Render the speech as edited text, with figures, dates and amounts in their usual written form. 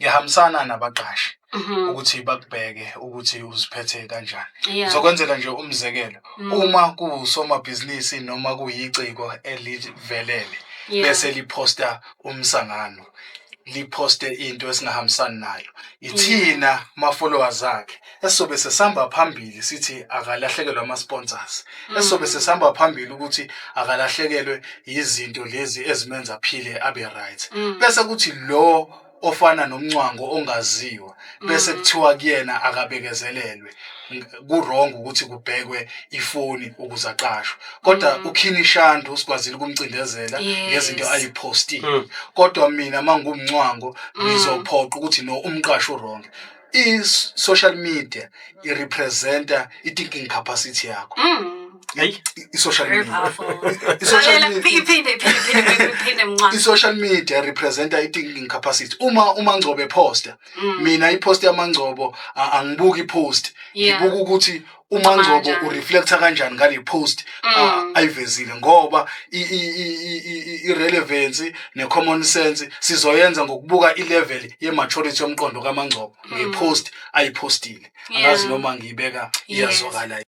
Ngiyahambisana nabaqashi ukuthi bakubheke ukuthi uziphethe kanjani. Ngizokwenzela nje umzekelo. Uma kuwusomabhizinisi noma kuyiciko elivelele bese liphosta umsangano, liphoste into esingahambisani nayo, ithina ma-followers akhe esizobe sesihamba phambili sithi akalahlekelwe ama-sponsors, esizobe sesihamba phambili ukuthi akalahlekelwe yizinto lezi ezimenza aphile abe right. Bese kuthi lo ofana noMncwango ongaziwa, bese kuthiwa kuyena akabekezelelwe, ku-wrong ukuthi kubhekwe ifoni ukuze aqashwe. Kodwa uKhini Shandu sikwazile ukumcindezela ngezinto ayiphostile. Kodwa mina manguMncwango ngizophoqa ukuthi no, umqasho wrong. I-social media i-representa i-thinking capacity yakho. Hey. I-social Very media. powerful. I-social Lalela, media. iphinde, iphinde, iphinde, iphinde, Mncwango. I-social media representa i-thinking capacity. Uma uMangcobo eposta, mina i-post yaMangcobo angibuki i-post, ngibuka ukuthi uMangcobo Kanjani. ureflecta kanjani ngale post ayivezile, ngoba i-relevance ne-common sense sizoyenza ngokubuka i-level ye-maturity yomqondo kaMangcobo nge-post ayipostile. Angazi noma ngiyibeka iyazwakala.